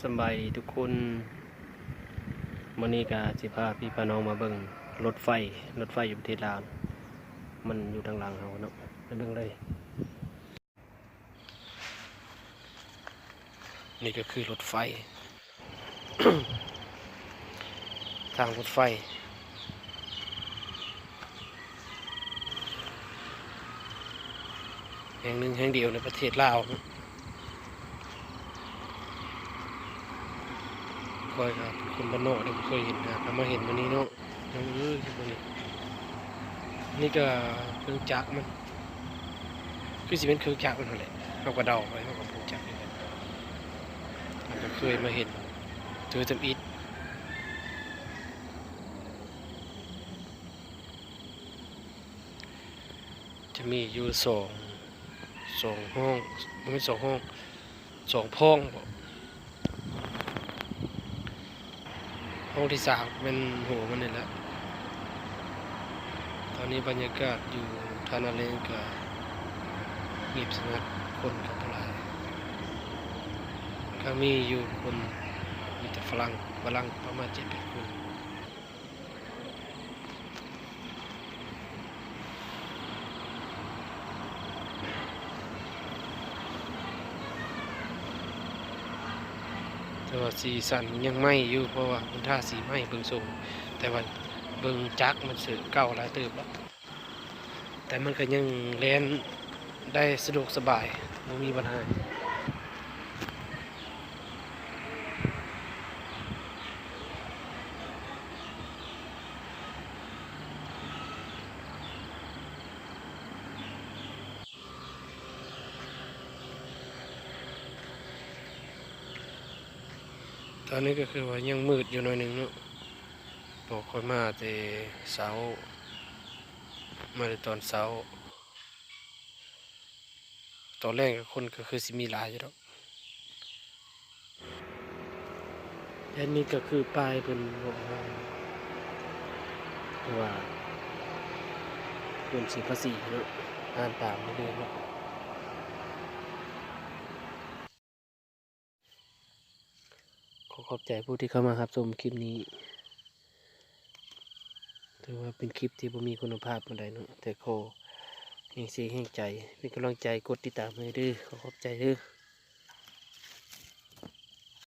ສະບາຍດີທຸກຄົນ, ມື້ນີ້ກະຊິພາພີ່ພານ້ອງມາເບິ່ງລົດໄຟ, ລົດໄຟຢູ່ປະເທດລາວ, ມັນຢູ່ທາງຫຼັງເຮົາເນາະ, ໄປເບິ່ງເລີຍ. ນີ້ກໍຄືລົດໄຟ, ທາງລົດໄຟ ແຫ່ງໜຶ່ງແຫ່ງດຽວໃນປະເທດລາວເນາະ. ຂ້ອຍກໍເປັນຄົນບ້ານນອກເດ້ ບໍ່ເຄີຍເຫັນ, ຫາກໍມາເຫັນມື້ນີ້ເນາະ. ເອີ ເບິ່ງນີ້ ນີ້ກໍເຄື່ອງຈັກມັນ ຄືຊິເປັນເຄື່ອງຈັກມັນຫັ້ນແຫຼະ, ເຮົາກໍເດົາໄປ, ເຮົາກໍບໍ່ຮູ້ຈັກຄືກັນ, ເຮົາກໍເຄີຍມາເຫັນເທື່ອທຳອິດ. ຈະມີຢູ່ສອງ ສອງຫ້ອງ, ບໍ່ແມ່ນສອງຫ້ອງ, ສອງພ້ອງບໍ? ຫ້ອງທີສາມແມ່ນຫົວມັນນີ້ແຫຼະ. ຕອນນີ້ບັນຍາກາດຢູ່ທ່ານາເລງກໍງຽບສະຫງັດ, ຄົນກໍບໍ່ຫຼາຍ, ກໍມີຢູ່ຄົນ, ມີແຕ່ຝຣັ່ງ, ຝຣັ່ງປະມານເຈັດແປດຄົນ. ແຕ່ວ່າສີສັນຍັງໃໝ່ຢູ່, ເພາະວ່າເພິ່ນທາສີໃໝ່ເບິ່ງຊົງ, ແຕ່ວ່າເບິ່ງຈັກມັນເສີເກົ່າຫຼາຍເຕີບແລ້ວ, ແຕ່ມັນກໍຍັງແລ່ນໄດ້ສະດວກສະບາຍ, ບໍ່ມີບັນຫາ. ຕອນນີ້ກໍຄືວ່າຍັງມືດຢູ່ໜ້ອຍໜຶ່ງເນາະ, ເພາະຂ້ອຍມາແຕ່ເຊົ້າ, ມາແຕ່ຕອນເຊົ້າ. ຕອນແລງກໍຄົນກໍຄືຊິມີຫຼາຍຢູ່ດອກ. ແລະນີ້ກໍຄືປ້າຍເພິ່ນບອກວ່າ ຄືວ່າເພິ່ນເສຍພາສີເນາະ, ອ່ານຕາມນີ້ເລີຍເນາະ. ຂໍຂອບໃຈຜູ້ທີ່ເຂົ້າມາຮັບຊົມຄລິບນີ້. ຖືວ່າເປັນຄລິບທີ່ບໍ່ມີຄຸນນະພາບປານໃດເນາະ, ແຕ່ຂໍແຮງເຊແຮງໃຈ, ເປັນກຳລັງໃຈ, ກົດຕິດຕາມໃຫ້ເດີ. ຂໍຂອບໃຈເດີ.